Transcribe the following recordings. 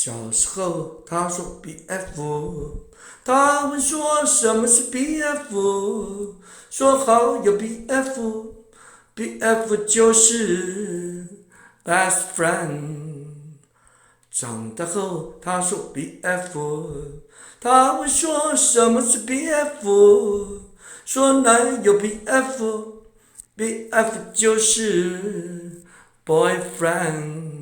小時候他說 BF，他問說什麼是 BF，說好友 BF，BF 就是 best friend。長大後他說 BF，他問說什麼是 BF，說男友 BF，BF 就是 boyfriend。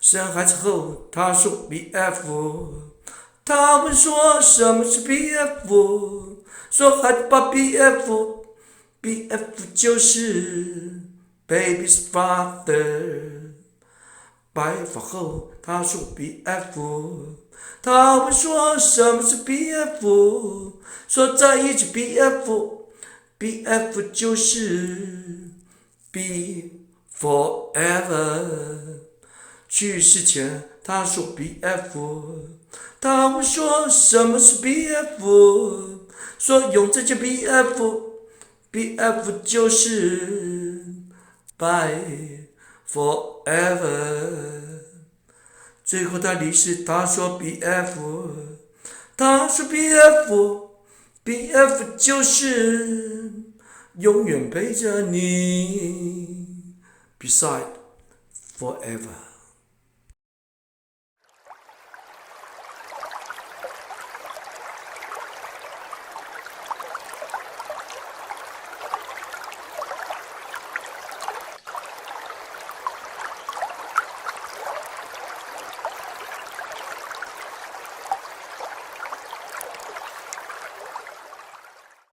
生孩子後，他說 BF，他問說什麼是 BF，說孩子爸 BF，BF 就是 baby's father。白髮後，他說 BF，他問說什麼是 BF，說在一起 BF，BF 就是 be forever。去世前，他說 BF，他問說什麼是 BF，說永再見 BF，BF 就是 bye forever。最後他離世，他說 BF，他說 BF，BF 就是永遠陪著你，beside forever。